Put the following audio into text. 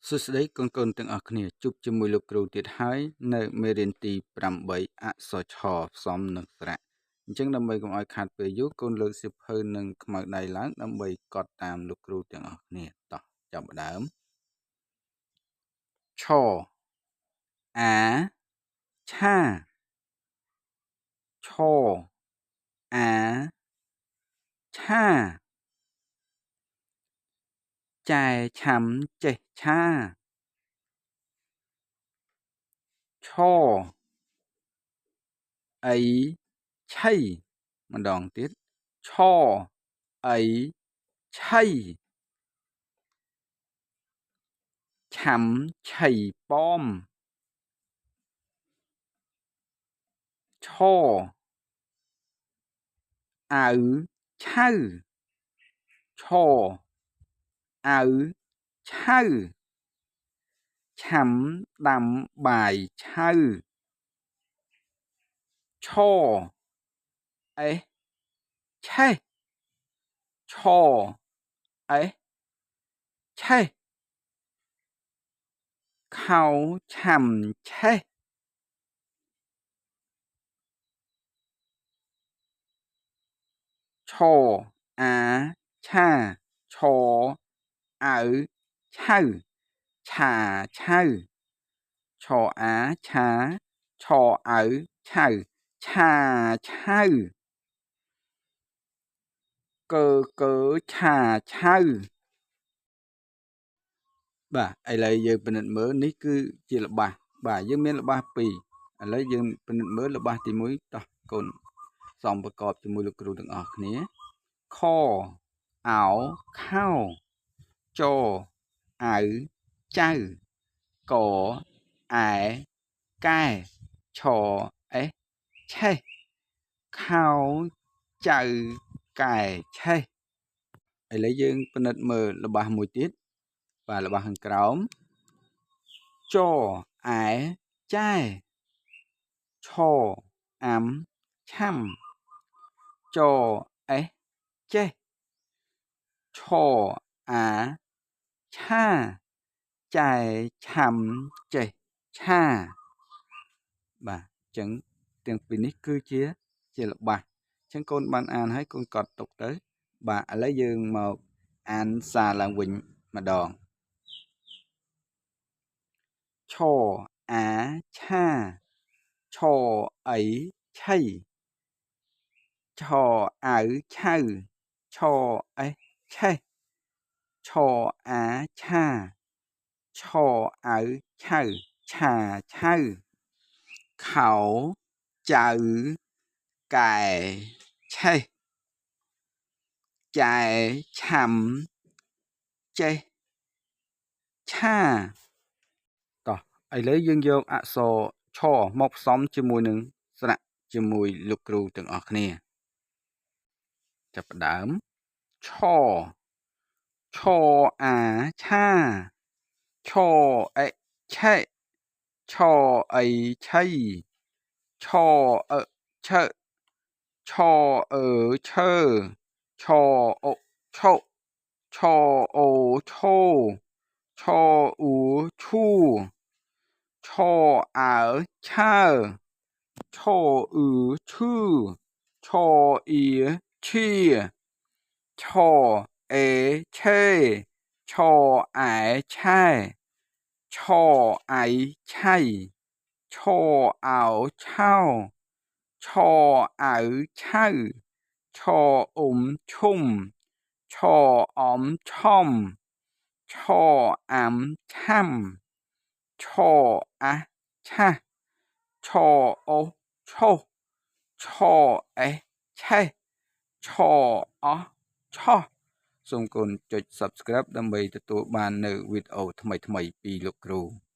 សួស្តីកូនៗទាំងអស់គ្នាជួបជាមួយលោកគ្រូទៀតហើយនៅមេរៀនទី8អក្សរឆផ្សំនឹងស្រៈអញ្ចឹងដើម្បីកុំឲ្យខាតពេលយូរកូនលើកសៀវភៅនិងខ្មៅដៃឡើងដើម្បីកត់តាមលោកគ្រូទាំងអស់គ្នាតោះចាប់ផ្ដើមឆអាឆាឆអាឆាចែឆាំចេះឆាឆអីឆៃម្ដងទៀតឆអីឆៃឆាំឆៃប៉មឆអៅឆៅឆអៅឆៅឆាំដាំបាយឆៅឆអេឆេះឆអេឆេះខោឆាំឆេះឆអាឆាឆអៅឆៅឆាឆៅឆអាឆាឆអៅឆៅឆាឆៅកើកើឆាឆៅបាទឥឡូវយើងពិនិត្យមើលនេះគឺជាល្បះបាទយើងមានល្បះ2ឥឡូវយើងពិនិត្យមើលល្បះទី1តោះកូនសំប្រកបជាមួយលោកគ្រូទាំងអស់គ្នាខអោខោចអៅចៅកអែកែឆអេឆេះខោចៅកែឆេះឥឡូវយើងពិនិត្យមើលល្បះមួយទៀតបាទល្បះខាងក្រោមចអែចែឆអាំឆាំចអេចេះឆអាឆាចែឆាំចេះឆាបាទអញ្ចឹងទាំងពីរនេះគឺជាល្បះអញ្ចឹងកូនបានអានហើយកូនកត់ទុកទៅបាទឥឡូវយើងមកអានសារឡើងវិញម្ដងឆអាឆាឆអីឆៃឆអៅឆៅឆអេឆេះឆអាឆាឆអៅឆៅឆាឆៅខោចៅកែឆេះចែឆាំចេះឆាតោះឥឡូវយើងយកអក្សរឆមកផ្សំជាមួយនឹងស្រៈជាមួយលោកគ្រូទាំងអស់គ្នាចាប់ផ្ដើមឆឆអាឆាឆអិឆេឆអីឆៃឆអឹឆឹឆអឺឆើឆអុឆុឆអូឆោឆអ៊ូឈូឆអើឆើឆអឺឈឺឆអ៊ីឈីឆអេឆេឆអែឆែឆអៃឆៃឆអោឆោឆអៅឆៅឆអ៊ុំឈុំឆអំឆំឆអាំឆាំឆអាឆាឆអូឆោឆអេឆេឆអោឆោសូមកូនចុច Subscribe ដើម្បីទទួលបាននៅវីដេអូថ្មីៗពីលោកគ្រូ។